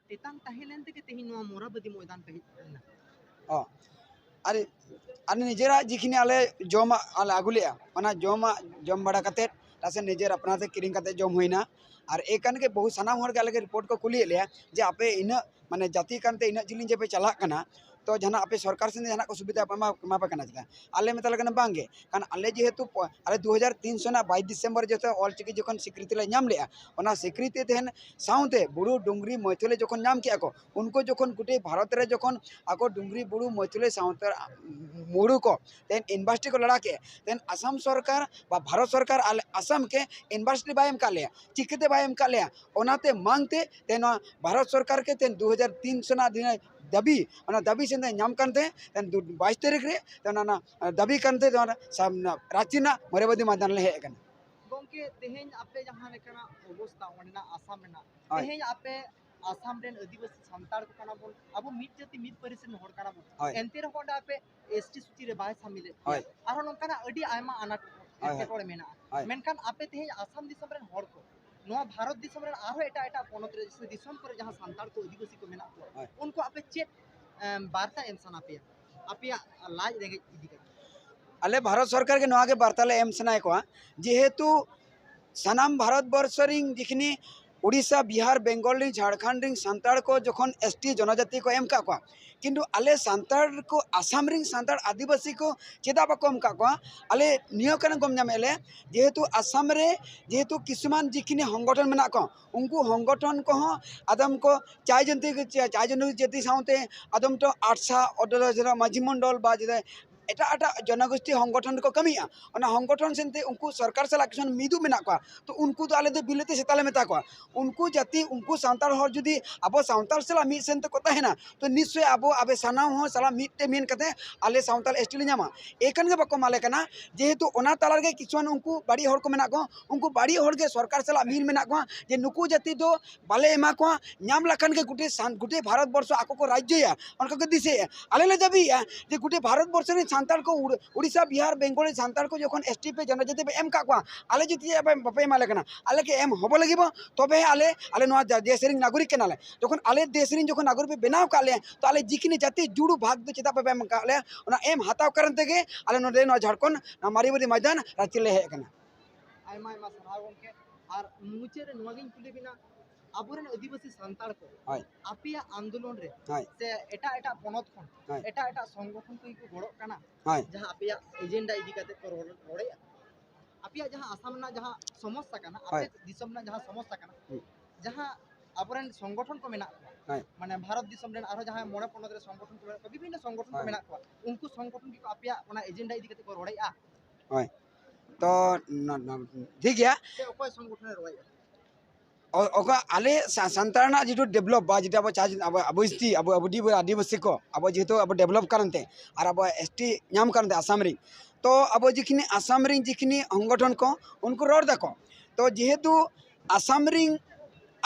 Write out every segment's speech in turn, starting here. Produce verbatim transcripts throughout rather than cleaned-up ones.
ᱛᱮᱛᱟᱝ ᱛᱟᱦᱮᱸ ᱞᱮᱱ ᱛᱮᱜᱮ ᱛᱮᱦᱮᱧ ᱱᱚᱣᱟ ᱢᱚᱨᱟᱵᱟᱹᱫᱤ ᱢᱚᱭᱫᱟᱱ ᱯᱮ ᱦᱮᱡ ᱮᱱᱟ? ᱚ, ᱟᱨ ᱟᱨ ᱱᱤᱡᱮᱨᱟᱜ ᱡᱮᱠᱷᱤᱱᱤ ᱟᱞᱮ ᱡᱚᱢᱟᱜ ᱟᱞᱮ ᱟᱹᱜᱩ ᱞᱮᱜᱼᱟ, ᱚᱱᱟ ᱡᱚᱢᱟᱜ ᱡᱚᱢ ᱵᱟᱲᱟ ᱠᱟᱛᱮᱫ, ᱪᱮᱫᱟᱜ ᱥᱮ ᱱᱤᱡᱮᱨ ᱟᱯᱱᱟᱨ ᱛᱮ ᱠᱤᱨᱤᱧ ᱠᱟᱛᱮᱫ ᱡᱚᱢ ᱦᱩᱭᱱᱟ᱾ ᱟᱨ ᱮ ᱠᱟᱨᱚᱱ ᱜᱮ ᱵᱚᱦᱩ ᱥᱟᱱᱟᱢ ᱦᱚᱲ ᱜᱮ ᱟᱞᱮ ᱜᱮ ᱨᱤᱯᱳᱨᱴ ᱠᱚ ᱠᱩᱞᱤᱭᱮᱫ ᱞᱮᱭᱟ ᱡᱮ ᱟᱯᱮ ᱤᱱᱟᱹᱜ ᱢᱟᱱᱮ ᱡᱟᱹᱛᱤ ᱠᱟᱱᱛᱮ ᱤᱱᱟᱹᱜ ᱡᱤᱞᱤᱧ ᱡᱮ ᱯᱮ ᱪᱟᱞᱟᱜ ᱠᱟᱱᱟ, ᱛᱚ ᱡᱟᱦᱟᱱᱟᱜ ᱟᱯᱮ ᱥᱚᱨᱠᱟᱨ ᱥᱮᱱ ᱡᱟᱦᱟᱱᱟᱜ ᱠᱚ ᱥᱩᱵᱤᱫᱷᱟ ᱯᱮ ᱮᱢᱟ, ᱮᱢᱟ ᱯᱮ ᱠᱟᱱᱟ ᱪᱮᱛᱟ? ᱟᱞᱮ ᱢᱮᱛᱟ ᱞᱮ ᱠᱟᱱᱟ ᱵᱟᱝ ᱜᱮ, ᱠᱟᱨᱚᱱ ᱟᱞᱮ ᱡᱮᱦᱮᱛᱩ ᱯᱚ-, ᱟᱞᱮ ᱫᱩ ᱦᱟᱡᱟᱨ ᱛᱤᱱ ᱥᱚᱱᱟᱜ ᱵᱟᱭᱤᱥ ᱰᱤᱥᱮᱢᱵᱚᱨ ᱡᱚᱛᱚ ᱚᱞ ᱪᱤᱠᱤ ᱡᱚᱠᱷᱚᱱ ᱥᱤᱠᱨᱤᱛᱤ ᱞᱮ ᱧᱟᱢ ᱞᱮᱜᱼᱟ, ᱚᱱᱟ ᱥᱤᱠᱨᱤᱛᱤ ᱛᱟᱦᱮᱱ ᱥᱟᱶᱛᱮ ᱵᱩᱨᱩ ᱰᱩᱝᱨᱤ ᱢᱚᱭᱛᱷᱚᱞᱤ ᱡᱚᱠᱷᱚᱱ ᱧᱟᱢ ᱠᱮᱜᱼᱟ ᱠᱚ, ᱩᱱᱠᱩ ᱡᱚᱠᱷᱚᱱ ᱜᱚᱴᱟ ᱵᱷᱟᱨᱚᱛ ᱨᱮ ᱡᱚᱠᱷᱚᱱ ᱟᱠᱚ ᱰᱩᱝᱨᱤ ᱵᱩᱨᱩ ᱢᱚᱭᱛᱷᱚᱞᱤ ᱥᱟᱶᱛᱮ ᱢᱩᱲᱩ ᱠᱚ ᱛᱮᱦᱮᱧ ᱤᱭᱩᱱᱤᱵᱷᱟᱨᱥᱤᱴᱤ ᱠᱚ ᱞᱟᱲᱟ ᱠᱮᱜᱼᱟ, ᱛᱮᱦᱮᱧ ᱟᱥᱟᱢ ᱥᱚᱨᱠᱟᱨ ᱵᱟ ᱵᱷᱟᱨᱚᱛ ᱥᱚᱨᱠᱟᱨ ᱟᱞᱮ ᱟᱥᱟᱢ ᱠᱮ ᱤᱭᱩᱱᱤᱵᱷᱟᱨᱥᱤᱴᱤ ᱵᱟᱭ ᱮᱢ ᱠᱟᱜ ᱞᱮᱭᱟ, ᱪᱤᱠᱟᱹᱛᱮ ᱵᱟᱭ ᱮᱢ ᱠᱟᱜ ᱞᱮᱭᱟ? ᱚᱱᱟᱛᱮ ᱢᱟᱝ ᱛᱮ ᱛᱮᱦᱮᱧ ᱱᱚᱣᱟ ᱵᱷᱟᱨᱚᱛ ᱥᱚᱨᱠᱟᱨ ᱠᱮ ᱛᱮᱦᱮᱧ ᱫᱩ ᱦᱟᱡᱟᱨ ᱛᱤᱱ ᱥᱚᱱᱟᱜ ᱫᱤᱱ ᱫᱟᱹᱵᱤ, ᱚᱱᱟ ᱫᱟᱹᱵᱤ ᱥᱮᱱ ᱛᱮ ᱧᱟᱢ ᱠᱟᱱᱛᱮ ᱛᱮᱦᱮᱧ ᱫᱩ-, ᱵᱟᱭᱤᱥ ᱛᱟᱹᱨᱤᱠᱷ ᱨᱮ ᱛᱮᱦᱮᱧ ᱚᱱᱟ ᱫᱟᱹᱵᱤ ᱠᱟᱱᱛᱮ ᱛᱮᱦᱮᱧ ᱚᱱᱟ ᱥᱟᱢ-, ᱨᱟᱸᱪᱤ ᱨᱮᱱᱟᱜ ᱢᱚᱨᱟᱵᱟᱹᱫᱤ ᱢᱚᱭᱫᱟᱱ ᱞᱮ ᱦᱮᱡ ᱟᱠᱟᱱᱟ᱾ ᱜᱚᱢᱠᱮ, ᱛᱮᱦᱮᱧ ᱟᱯᱮ ᱡᱟᱦᱟᱸ ᱞᱮᱠᱟᱱᱟᱜ ᱚᱵᱚᱥᱛᱟ ᱚᱸᱰᱮᱱᱟᱜ ᱟᱥᱟᱢ ᱨᱮᱱᱟᱜ, ᱦᱳᱭ᱾ ᱛᱮᱦᱮᱧ ᱟᱯᱮ ᱟᱥᱟᱢ ᱨᱮᱱ ᱟᱹᱫᱤᱵᱟᱹᱥᱤ ᱥᱟᱱᱛᱟᱲ ᱠᱚ ᱠᱟᱱᱟ ᱵᱚᱱ, ᱟᱵᱚ ᱢᱤᱫ ᱡᱟᱹᱛᱤ ᱢᱤᱫ ᱯᱟᱹᱨᱤᱥ ᱨᱮᱱ ᱦᱚᱲ ᱠᱟᱱᱟ ᱵᱚᱱ, ᱦᱳᱭ᱾ ᱮᱱᱛᱮ ᱨᱮᱦᱚᱸ ᱚᱸᱰᱮ ᱟᱯᱮ ᱮᱥ ᱴᱤ ᱥᱩᱪᱤ ᱨᱮ ᱵᱟᱭ ᱥᱟᱢᱤᱞᱮᱫ ᱯᱮᱭᱟ᱾ ᱦᱳᱭ᱾ ᱟᱨᱦᱚᱸ ᱱᱚᱝᱠᱟᱱᱟᱜ ᱟᱹᱰᱤ ᱟᱭᱢᱟ ᱟᱱᱟᱴ ᱦᱳᱭ, ᱦᱳᱭ᱾ ᱮᱴᱠᱮᱴᱚᱬᱮ ᱢᱮᱱᱟᱜᱼᱟ᱾ ᱦᱳᱭ᱾ ᱢᱮᱱᱠᱷᱟᱱ ᱟᱯᱮ ᱛᱮᱦᱮᱧ ᱟᱥᱟᱢ ᱫᱤᱥᱚᱢ ᱨᱮᱱ ᱦᱚᱲ ᱠᱚ, ᱱᱚᱣᱟ ᱵᱷᱟᱨᱚᱛ ᱫᱤᱥᱚᱢ ᱨᱮᱱ ᱟᱨᱦᱚᱸ ᱮᱴᱟᱜ ᱮᱴᱟᱜ ᱯᱚᱱᱚᱛ ᱨᱮ ᱥᱮ ᱫᱤᱥᱚᱢ ᱠᱚᱨᱮ ᱡᱟᱦᱟᱸ ᱥᱟᱱᱛᱟᱲ ᱠᱚ ᱟᱹᱫᱤᱵᱟᱹᱥᱤ ᱠᱚ ᱢᱮᱱᱟᱜ ᱠᱚᱣᱟ, ᱦᱳᱭ᱾ ᱩᱱᱠᱩ ᱟᱯᱮ ᱪᱮᱫ, ᱮᱢ, ᱵᱟᱨᱛᱟ ᱮᱢ ᱥᱟᱱᱟ ᱯᱮᱭᱟ ᱟᱯᱮᱭᱟᱜ ᱞᱟᱡ ᱨᱮᱸᱜᱮᱡ ᱤᱫᱤ ᱠᱟᱛᱮ? ᱟᱞᱮ ᱵᱷᱟᱨᱚᱛ ᱥᱚᱨᱠᱟᱨ ᱜᱮ ᱱᱚᱣᱟ ᱜᱮ ᱵᱟᱨᱛᱟ ᱞᱮ ᱮᱢ ᱥᱟᱱᱟᱭᱮᱫ ᱠᱚᱣᱟ, ᱡᱮᱦᱮᱛᱩ ᱥᱟᱱᱟᱢ ᱵᱷᱟᱨᱚᱛ ᱵᱚᱨᱥᱚ ᱨᱤᱱ ᱡᱮᱠᱷᱤᱱᱤ ᱩᱲᱤᱥᱥᱟ, ᱵᱤᱦᱟᱨ, ᱵᱮᱝᱜᱚᱞ ᱨᱤᱱ, ᱡᱷᱟᱲᱠᱷᱚᱸᱰ ᱨᱤᱱ ᱥᱟᱱᱛᱟᱲ ᱠᱚ ᱡᱚᱠᱷᱚᱱ ᱮᱥ ᱴᱤ ᱡᱚᱱᱚᱡᱟᱛᱤ ᱠᱚ ᱮᱢ ᱠᱟᱜ ᱠᱚᱣᱟ, ᱠᱤᱱᱛᱩ ᱟᱞᱮ ᱥᱟᱱᱛᱟᱲ ᱠᱚ, ᱟᱥᱟᱢ ᱨᱤᱱ ᱥᱟᱱᱛᱟᱲ ᱟᱹᱫᱤᱵᱟᱹᱥᱤ ᱠᱚ ᱪᱮᱫᱟᱜ ᱵᱟᱠᱚ ᱮᱢ ᱠᱟᱜ ᱠᱚᱣᱟ? ᱟᱞᱮ ᱱᱤᱭᱟᱹ ᱠᱟᱨᱚᱱ ᱠᱚ ᱧᱟᱢᱮᱫ ᱞᱮ, ᱡᱮᱦᱮᱛᱩ ᱟᱥᱟᱢ ᱨᱮ ᱡᱮᱦᱮᱛᱩ ᱠᱤᱪᱷᱩᱢᱟᱱ ᱡᱮᱠᱷᱤᱱᱤ ᱦᱚᱝᱜᱚᱴᱷᱚᱱ ᱢᱮᱱᱟᱜ ᱠᱚ, ᱩᱱᱠᱩ ᱦᱚᱝᱜᱚᱴᱷᱚᱱ ᱠᱚᱦᱚᱸ ᱟᱫᱚᱢ ᱠᱚ ᱪᱟᱭ ᱡᱚᱱᱚᱡᱟᱛᱤ, ᱪᱟᱭ ᱡᱚᱱᱚᱡᱟᱛᱤ ᱥᱟᱶᱛᱮ ᱟᱫᱚᱢ ᱴᱚ ᱟᱴᱥᱟ, ᱚᱰᱚᱞ ᱢᱟᱹᱡᱷᱤ ᱢᱚᱱᱰᱚᱞ ᱵᱟ ᱡᱮ ᱮᱴᱟᱜ ᱮᱴᱟᱜ ᱡᱚᱱᱚᱜᱳᱥᱴᱤ ᱦᱚᱝᱜᱚᱴᱷᱚᱱ ᱨᱮᱠᱚ ᱠᱟᱹᱢᱤᱭᱮᱫᱼᱟ, ᱚᱱᱟ ᱦᱚᱝᱜᱚᱴᱷᱚᱱ ᱥᱮᱱᱛᱮ ᱩᱱᱠᱩ ᱥᱚᱨᱠᱟᱨ ᱥᱟᱞᱟᱜ ᱠᱤᱪᱷᱩ ᱢᱤᱫᱩᱜ ᱢᱮᱱᱟᱜ ᱠᱚᱣᱟ᱾ ᱛᱚ ᱩᱱᱠᱩ ᱫᱚ ᱟᱞᱮ ᱫᱚ ᱵᱤᱞᱟᱹᱛᱤ ᱥᱮᱛᱟ ᱞᱮ ᱢᱮᱛᱟ ᱠᱚᱣᱟ᱾ ᱩᱱᱠᱩ ᱡᱟᱹᱛᱤ, ᱩᱱᱠᱩ ᱥᱟᱱᱛᱟᱲ ᱦᱚᱲ ᱡᱩᱫᱤ ᱟᱵᱚ ᱥᱟᱱᱛᱟᱲ ᱥᱟᱞᱟᱜ ᱢᱤᱫ ᱥᱮᱱ ᱛᱮᱠᱚ ᱛᱟᱦᱮᱱᱟ, ᱛᱚ ᱱᱤᱥᱪᱚᱭ ᱟᱵᱚ, ᱟᱵᱚ ᱥᱟᱱᱟᱢ ᱦᱚᱲ ᱥᱟᱞᱟᱜ ᱢᱤᱫ ᱛᱮ ᱢᱮᱱ ᱠᱟᱛᱮ ᱟᱞᱮ ᱥᱟᱱᱛᱟᱲ ᱮᱥ ᱴᱤ ᱞᱮ ᱧᱟᱢᱟ᱾ ᱮᱠᱟᱱ ᱜᱮ ᱵᱟᱠᱚ ᱮᱢᱟᱞᱮ ᱠᱟᱱᱟ, ᱡᱮᱦᱮᱛᱩ ᱚᱱᱟ ᱛᱟᱞᱟ ᱨᱮᱜᱮ ᱠᱤᱪᱷᱩᱜᱟᱱ ᱩᱱᱠᱩ ᱵᱟᱹᱲᱤᱡ ᱦᱚᱲ ᱠᱚ ᱢᱮᱱᱟᱜ ᱠᱚ, ᱩᱱᱠᱩ ᱵᱟᱹᱲᱤᱡ ᱦᱚᱲ ᱜᱮ ᱥᱚᱨᱠᱟᱨ ᱥᱟᱞᱟᱜ ᱢᱤᱞ ᱢᱮᱱᱟᱜ ᱠᱚᱣᱟ ᱡᱮ ᱱᱩᱠᱩ ᱡᱟᱹᱛᱤ ᱫᱚ ᱵᱟᱞᱮ ᱮᱢᱟ ᱠᱚᱣᱟ, ᱧᱟᱢ ᱞᱮᱠᱷᱟᱱ ᱜᱮ ᱜᱚᱴᱮ ᱥᱟᱱ-, ᱜᱚᱴᱮ ᱵᱷᱟᱨᱚᱛ ᱵᱚᱨᱥᱚ ᱟᱠᱚ ᱠᱚ ᱨᱟᱡᱽᱡᱚᱭᱟ, ᱚᱱᱠᱟ ᱠᱚ ᱫᱤᱥᱟᱹᱭᱮᱫᱼᱟ᱾ ᱟᱞᱮ ᱞᱮ ᱫᱟᱹᱵᱤᱭᱮᱫᱼᱟ ᱡᱮ ᱜᱚᱴᱮ ᱵᱷᱟᱨᱚᱛ ᱵᱚᱨᱥᱚ ᱨᱮᱱ ᱥᱟᱱᱛᱟᱲ ᱠᱚ ᱩᱲ-, ᱩᱲᱤᱥᱥᱟ, ᱵᱤᱦᱟᱨ, ᱵᱮᱝᱜᱚᱞ ᱨᱮ ᱥᱟᱱᱛᱟᱲ ᱠᱚ ᱡᱚᱠᱷᱚᱱ ᱮᱥ ᱴᱤ ᱯᱮ ᱡᱚᱱᱚᱡᱟᱹᱛᱤ ᱯᱮ ᱮᱢ ᱠᱟᱜ ᱠᱚᱣᱟ, ᱟᱞᱮ ᱡᱩᱫᱤ ᱪᱮᱫᱟᱜ ᱵᱟᱯᱮ, ᱵᱟᱯᱮ ᱮᱢᱟ ᱞᱮ ᱠᱟᱱᱟ? ᱟᱞᱮ ᱠᱤ ᱮᱢ ᱦᱚᱵᱚ ᱞᱟᱹᱜᱤᱫ ᱵᱚ? ᱛᱚᱵᱮ ᱟᱞᱮ, ᱟᱞᱮ ᱱᱚᱣᱟ ᱫᱮ-, ᱫᱮᱥ ᱨᱮᱱ ᱱᱟᱜᱚᱨᱤᱠ ᱠᱟᱱᱟᱞᱮ᱾ ᱡᱚᱠᱷᱚᱱ ᱟᱞᱮ ᱫᱮᱥ ᱨᱮᱱ ᱡᱚᱠᱷᱚᱱ ᱱᱟᱜᱚᱨᱤᱠ ᱯᱮ ᱵᱮᱱᱟᱣ ᱠᱟᱜ ᱞᱮᱭᱟ, ᱛᱚ ᱟᱞᱮ ᱡᱤᱠᱤᱱᱤ ᱡᱟᱹᱛᱤ ᱡᱩᱲᱩ ᱵᱷᱟᱜᱽ ᱫᱚ ᱪᱮᱫᱟᱜ ᱵᱟᱯᱮ ᱮᱢ ᱠᱟᱜ ᱞᱮᱭᱟ? ᱚᱱᱟ ᱮᱢ ᱦᱟᱛᱟᱣ ᱠᱟᱨᱚᱱ ᱛᱮᱜᱮ ᱟᱞᱮ ᱱᱚᱰᱮ ᱱᱚᱣᱟ ᱡᱷᱟᱲᱠᱷᱚᱸᱰ ᱱᱚᱣᱟ ᱢᱟᱨᱤᱵᱟᱹᱨᱤ ᱢᱚᱭᱫᱟᱱ ᱨᱟᱸᱪᱤ ᱞᱮ ᱦᱮᱡ ᱟᱠᱟᱱᱟ᱾ ᱟᱭᱢᱟ ᱟᱭᱢᱟ ᱥᱟᱨᱦᱟᱣ ᱜᱚᱢᱠᱮ᱾ ᱟᱨ ᱢᱩᱪᱟᱹᱫ ᱨᱮ ᱱᱚᱣᱟ ᱜᱤᱧ ᱠᱩᱞᱤ ᱵᱤᱱᱟ, ᱟᱵᱚᱨᱮᱱ ᱟᱹᱫᱤᱵᱟᱹᱥᱤ ᱥᱟᱱᱛᱟᱲ ᱠᱚ ᱦᱳᱭ᱾ ᱟᱯᱮᱭᱟᱜ ᱟᱱᱫᱳᱞᱚᱱ ᱨᱮ ᱦᱳᱭ᱾ ᱥᱮ ᱮᱴᱟᱜ ᱮᱴᱟᱜ ᱯᱚᱱᱚᱛ ᱠᱷᱚᱱ ᱦᱳᱭ᱾ ᱮᱴᱟᱜ ᱮᱴᱟᱜ ᱥᱚᱝᱜᱚᱴᱷᱚᱱ ᱠᱚ ᱜᱮᱠᱚ ᱜᱚᱲᱚᱜ ᱠᱟᱱᱟ, ᱦᱳᱭ᱾ ᱡᱟᱦᱟᱸ ᱟᱯᱮᱭᱟᱜ ᱮᱡᱮᱱᱰᱟ ᱤᱫᱤ ᱠᱟᱛᱮ ᱠᱚ ᱨᱚᱲ-, ᱨᱚᱲᱮᱫᱼᱟ? ᱟᱯᱮᱭᱟᱜ ᱡᱟᱦᱟᱸ ᱟᱥᱟᱢ ᱨᱮᱱᱟᱜ ᱡᱟᱦᱟᱸ ᱥᱚᱢᱚᱥᱥᱟ ᱠᱟᱱᱟ, ᱟᱯᱮ ᱦᱳᱭ᱾ ᱫᱤᱥᱚᱢ ᱨᱮᱱᱟᱜ ᱡᱟᱦᱟᱸ ᱥᱚᱢᱚᱥᱥᱟ ᱠᱟᱱᱟ, ᱦᱩᱸ᱾ ᱡᱟᱦᱟᱸ ᱟᱵᱚᱨᱮᱱ ᱥᱚᱝᱜᱚᱴᱷᱚᱱ ᱠᱚ ᱢᱮᱱᱟᱜ ᱠᱚᱣᱟ, ᱦᱳᱭ᱾ ᱢᱟᱱᱮ ᱵᱷᱟᱨᱚᱛ ᱫᱤᱥᱚᱢ ᱨᱮᱱ ᱟᱨᱦᱚᱸ ᱡᱟᱦᱟᱸᱭ ᱢᱚᱬᱮ ᱯᱚᱱᱚᱛ ᱨᱮ ᱥᱚᱝᱜᱚᱴᱷᱚᱱ ᱠᱚ ᱢᱮᱱᱟᱜ ᱠᱚᱣᱟ, ᱵᱤᱵᱷᱤᱱᱱᱚ ᱥᱚᱝᱜᱚᱴᱷᱚᱱ ᱠᱚ ᱦᱳᱭ᱾ ᱢᱮᱱᱟᱜ ᱠᱚᱣᱟ, ᱩᱱᱠᱩ ᱥᱚᱝᱜᱚᱴᱷᱚᱱ ᱜᱮᱠᱚ ᱟᱯᱮᱭᱟᱜ ᱚᱱᱟ ᱮᱡᱮᱱᱰᱟ ᱤᱫᱤ ᱠᱟᱛᱮ ᱠᱚ ᱨᱚᱲᱮᱫᱼᱟ? ᱦᱳᱭ᱾ ᱛᱚ ᱱᱚ-, ᱱᱚ-, ᱴᱷᱤᱠ ᱜᱮᱭᱟ᱾ ᱥᱮ ᱚᱠᱚᱭ ᱥᱚᱝᱜᱚᱴᱷᱚᱱᱮ ᱨᱚᱲᱮᱫᱼᱟ? ᱚ-, ᱚᱠᱟ ᱟᱞᱮ ᱥᱟ-, ᱥᱟᱱᱛᱟᱲ ᱨᱮᱱᱟᱜ ᱡᱮᱦᱮᱛᱩ ᱰᱮᱵᱷᱞᱚᱯ ᱵᱟ ᱡᱮᱴᱟ ᱟᱵᱚ ᱪᱟᱥ, ᱟᱵᱚ, ᱟᱵᱚ ᱮᱥ ᱴᱤ, ᱟᱵᱚ, ᱟᱵᱚ ᱰᱤ-, ᱟᱹᱫᱤᱵᱟᱹᱥᱤ ᱠᱚ, ᱟᱵᱚ ᱡᱮᱦᱮᱛᱩ ᱟᱵᱚ ᱰᱮᱵᱷᱞᱚᱯ ᱠᱟᱨᱚᱱ ᱛᱮ ᱟᱨ ᱟᱵᱚ ᱮᱥ ᱴᱤ ᱧᱟᱢ ᱠᱟᱨᱚᱱ ᱛᱮ ᱟᱥᱟᱢ ᱨᱮ, ᱛᱚ ᱟᱵᱚ ᱡᱮᱠᱷᱤᱱᱤ ᱟᱥᱟᱢ ᱨᱮᱱ ᱡᱮᱠᱷᱤᱱᱤ ᱥᱚᱝᱜᱚᱴᱷᱚᱱ ᱠᱚ ᱩᱱᱠᱩ ᱨᱚᱲ ᱫᱟᱠᱚ, ᱛᱚ ᱡᱮᱦᱮᱛᱩ ᱟᱥᱟᱢ ᱨᱮᱱ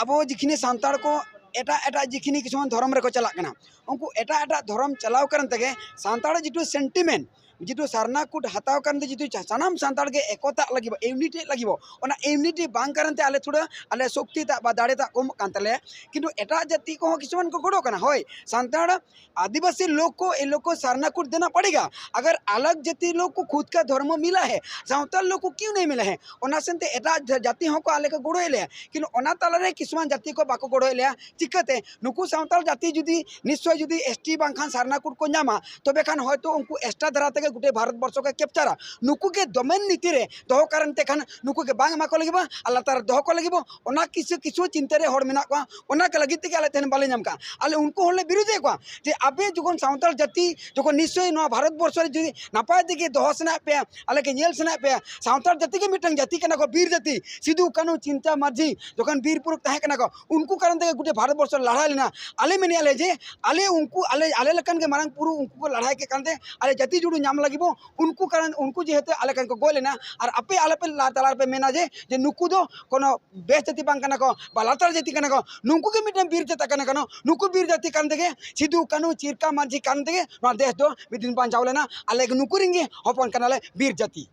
ᱟᱵᱚ ᱡᱮᱠᱷᱤᱱᱤ ᱥᱟᱱᱛᱟᱲ ᱠᱚ ᱮᱴᱟᱜ ᱮᱴᱟᱜ ᱡᱮᱠᱷᱤᱱᱤ ᱠᱤᱪᱷᱩᱜᱟᱱ ᱫᱷᱚᱨᱚᱢ ᱨᱮᱠᱚ ᱪᱟᱞᱟᱜ ᱠᱟᱱᱟ, ᱩᱱᱠᱩ ᱮᱴᱟᱜ ᱮᱴᱟᱜ ᱫᱷᱚᱨᱚᱢ ᱪᱟᱞᱟᱣ ᱠᱟᱨᱚᱱ ᱛᱮᱜᱮ ᱥᱟᱱᱛᱟᱲ ᱡᱮᱴᱩ ᱥᱮᱱᱴᱤᱢᱮᱱᱴ ᱡᱮᱴᱩ ᱥᱟᱨᱱᱟ ᱠᱳᱰ ᱦᱟᱛᱟᱣ ᱠᱟᱨᱚᱱ ᱛᱮ ᱡᱮᱴᱩ ᱥᱟ-, ᱥᱟᱱᱟᱢ ᱥᱟᱱᱛᱟᱲ ᱜᱮ ᱮᱠᱚᱛᱟᱜ ᱞᱟᱹᱜᱤᱫ, ᱤᱭᱩᱱᱤᱴᱤᱜ ᱞᱟᱹᱜᱤᱫ, ᱚᱱᱟ ᱤᱭᱩᱱᱤᱴᱤ ᱵᱟᱝ ᱠᱟᱨᱚᱱ ᱛᱮ ᱟᱞᱮ ᱛᱷᱚᱲᱟ ᱟᱞᱮ ᱥᱚᱠᱛᱤ ᱛᱟᱜ ᱵᱟ ᱫᱟᱲᱮ ᱛᱟᱜ ᱠᱚᱢᱚᱜ ᱠᱟᱱ ᱛᱟᱞᱮᱭᱟ᱾ ᱠᱤᱱᱛᱩ ᱮᱴᱟᱜ ᱡᱟᱹᱛᱤ ᱠᱚᱦᱚᱸ ᱠᱤᱪᱷᱩᱜᱟᱱ ᱠᱚ ᱜᱚᱲᱚ ᱠᱟᱱᱟ᱾ ᱦᱳᱭ, ᱥᱟᱱᱛᱟᱲ ᱟᱹᱫᱤᱵᱟᱹᱥᱤ ᱞᱳᱠ ᱠᱚ, ᱮ ᱞᱳᱠ ᱠᱚ ᱥᱟᱨᱱᱟ ᱠᱳᱰ ᱫᱮᱱᱟ ᱯᱟᱲᱮᱜᱟ, ᱟᱜᱟᱨ ᱟᱞᱟᱜᱽ ᱡᱟᱹᱛᱤ ᱞᱳᱠ ᱠᱚ ᱠᱷᱩᱫ ᱠᱟ ᱫᱷᱚᱨᱢᱚ ᱢᱤᱞᱟ ᱦᱮ, ᱥᱟᱶᱛᱟᱞ ᱞᱳᱠ ᱠᱚ ᱠᱤᱭᱩ ᱱᱟᱦᱤ ᱢᱤᱞᱟ ᱦᱮ? ᱚᱱᱟ ᱥᱮᱱᱛᱮ ᱮᱴᱟᱜ ᱡᱟ-, ᱡᱟᱹᱛᱤ ᱦᱚᱸᱠᱚ ᱟᱞᱮ ᱠᱚ ᱜᱚᱲᱚᱭᱮᱫ ᱞᱮᱭᱟ, ᱠᱤᱱᱛᱩ ᱚᱱᱟ ᱛᱟᱞᱟᱨᱮ ᱠᱤᱪᱷᱩᱜᱟᱱ ᱡᱟᱹᱛᱤ ᱠᱚ ᱵᱟᱠᱚ ᱜᱚᱲᱚᱭᱮᱫ ᱞᱮᱭᱟ᱾ ᱪᱤᱠᱟᱹᱛᱮ? ᱱᱩᱠᱩ ᱥᱟᱶᱛᱟᱞ ᱡᱟᱹᱛᱤ ᱡᱩᱫᱤ ᱱᱤᱥᱪᱚᱭ ᱡᱩᱫᱤ ᱮᱥ ᱴᱤ ᱵᱟᱝᱠᱷᱟᱱ ᱥᱟᱨᱱᱟ ᱠᱳᱰ ᱠᱚ ᱧᱟᱢᱟ, ᱛᱚᱵᱮ ᱠᱷᱟᱱ ᱦᱚᱭᱛᱳ ᱩᱱᱠᱩ ᱮᱠᱥᱴᱨᱟ ᱫᱷᱟᱨᱟ ᱛᱮᱜᱮ ᱜᱚᱴᱟ ᱵᱷᱟᱨᱚᱛ ᱵᱚᱨᱥᱚ ᱠᱚ ᱠᱮᱯᱪᱟᱨᱟ᱾ ᱱᱩᱠᱩ ᱜᱮ ᱫᱚᱢᱮᱱ ᱱᱤᱛᱤ ᱨᱮ ᱫᱚᱦᱚ ᱠᱟᱨᱚᱱ ᱛᱮ ᱠᱷᱟᱱ ᱱᱩᱠᱩ ᱜᱮ ᱵᱟᱝ ᱮᱢᱟ ᱠᱚ ᱞᱟᱹᱜᱤᱫ ᱵᱚ ᱟᱨ ᱞᱟᱛᱟᱨ ᱨᱮ ᱫᱚᱦᱚ ᱠᱚ ᱞᱟᱹᱜᱤᱫ ᱵᱚ, ᱚᱱᱟ ᱠᱤᱪᱷᱩ ᱠᱤᱪᱷᱩ ᱪᱤᱱᱛᱟᱹ ᱨᱮ ᱦᱚᱲ ᱢᱮᱱᱟᱜ ᱠᱚᱣᱟ᱾ ᱚᱱᱟ ᱠᱚ ᱞᱟᱹᱜᱤᱫ ᱛᱮᱜᱮ ᱟᱞᱮ ᱛᱮᱦᱮᱧ ᱵᱟᱞᱮ ᱧᱟᱢ ᱠᱟᱜᱼᱟ᱾ ᱟᱞᱮ ᱩᱱᱠᱩ ᱦᱚᱲᱞᱮ ᱵᱤᱨᱳᱫᱷᱮᱫ ᱠᱚᱣᱟ ᱡᱮ ᱟᱯᱮ ᱡᱚᱠᱷᱚᱱ ᱥᱟᱶᱛᱟᱞ ᱡᱟᱹᱛᱤ ᱡᱚᱠᱷᱚᱱ ᱱᱤᱥᱪᱚᱭ ᱱᱚᱣᱟ ᱵᱷᱟᱨᱚᱛ ᱵᱚᱨᱥᱚ ᱨᱮ ᱡᱩᱫᱤ ᱱᱟᱯᱟᱭ ᱛᱮᱜᱮ ᱫᱚᱦᱚ ᱥᱟᱱᱟᱭᱮᱫ ᱯᱮᱭᱟ, ᱟᱞᱮ ᱜᱮ ᱧᱮᱞ ᱥᱟᱱᱟᱭᱮᱫ ᱯᱮᱭᱟ, ᱥᱟᱶᱛᱟᱞ ᱡᱟᱹᱛᱤ ᱜᱮ ᱢᱤᱫᱴᱟᱝ ᱡᱟᱹᱛᱤ ᱠᱟᱱᱟ ᱠᱚ, ᱵᱤᱨ ᱡᱟᱹᱛᱤ, ᱥᱤᱫᱩ, ᱠᱟᱹᱱᱦᱩ, ᱪᱤᱱᱛᱟ, ᱢᱟᱹᱡᱷᱤ ᱡᱚᱠᱷᱚᱱ ᱵᱤᱨ ᱯᱩᱨᱩᱠ ᱛᱟᱦᱮᱸ ᱠᱟᱱᱟ ᱠᱚ, ᱩᱱᱠᱩ ᱠᱟᱨᱚᱱ ᱛᱮᱜᱮ ᱜᱚᱴᱟ ᱵᱷᱟᱨᱚᱛ ᱵᱚᱨᱥᱚ ᱞᱟᱲᱟᱭ ᱞᱮᱱᱟ᱾ ᱟᱞᱮ ᱢᱮᱱᱮᱫᱼᱟ ᱞᱮ ᱡᱮ ᱟᱞᱮ ᱩᱱᱠᱩ, ᱟᱞᱮ, ᱟᱞᱮ ᱞᱮᱠᱟᱱ ᱜᱮ ᱢᱟᱨᱟᱝ ᱵᱩᱨᱩ ᱩᱱᱠᱩ ᱠᱚ ᱞᱟᱲᱟᱭ ᱠᱮᱫ ᱠᱟᱱᱛᱮ ᱟᱞᱮ ᱡᱟᱹᱛᱤ ᱡᱩᱲᱩ ᱧᱟᱢ ᱞᱟᱹᱜᱤᱫ ᱵᱚ, ᱩᱱᱠᱩ ᱠᱟᱨᱚᱱ, ᱩᱱᱠᱩ ᱡᱮᱦᱮᱛᱩ ᱟᱞᱮ ᱠᱟᱱ ᱠᱚ ᱜᱚᱡ ᱞᱮᱱᱟ, ᱟᱨ ᱟᱯᱮ ᱟᱞᱮ ᱯᱮ ᱞᱟ-, ᱛᱟᱞᱟ ᱨᱮᱯᱮ ᱢᱮᱱᱟ ᱡᱮ, ᱡᱮ ᱱᱩᱠᱩ ᱫᱚ ᱠᱳᱱᱳ ᱵᱮᱥ ᱡᱟᱹᱛᱤ ᱵᱟᱝ ᱠᱟᱱᱟ ᱠᱚ ᱵᱟ ᱞᱟᱛᱟᱨ ᱡᱟᱹᱛᱤ ᱠᱟᱱᱟ ᱠᱚ, ᱱᱩᱠᱩ ᱜᱮ ᱢᱤᱫᱴᱮᱱ ᱵᱤᱨ ᱡᱟᱹᱛᱤ ᱠᱟᱱᱟ ᱠᱚ, ᱱᱩᱠᱩ ᱵᱤᱨ ᱡᱟᱹᱛᱤ ᱠᱟᱱ ᱛᱮᱜᱮ, ᱥᱤᱫᱩ ᱠᱟᱹᱱᱦᱩ ᱪᱤᱨᱠᱟ ᱢᱟᱹᱡᱷᱤ ᱠᱟᱱ ᱛᱮᱜᱮ ᱱᱚᱣᱟ ᱫᱮᱥ ᱫᱚ ᱢᱤᱫ ᱫᱤᱱ ᱵᱟᱧᱪᱟᱣ ᱞᱮᱱᱟ᱾ ᱟᱞᱮ ᱱᱩᱠᱩ ᱨᱮᱱ ᱜᱮ ᱦᱚᱯᱚᱱ ᱠᱟᱱᱟᱞᱮ ᱵᱤᱨ ᱡᱟᱹᱛᱤ᱾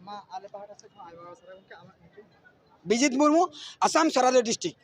ᱢᱟ ᱟᱞᱮ ᱯᱟᱦᱴᱟ ᱥᱮᱫ ᱠᱷᱚᱱ ᱟᱭᱢᱟ ᱟᱭᱢᱟ ᱥᱟᱨᱦᱟᱣ ᱜᱚᱢᱠᱮ, ᱟᱢᱟᱜ ᱧᱩᱛᱩᱢ? ᱵᱤᱡᱤᱛ ᱢᱩᱨᱢᱩ, ᱟᱥᱟᱢ ᱥᱟᱨᱟᱫᱟ ᱰᱤᱥᱴᱨᱤᱠᱴ᱾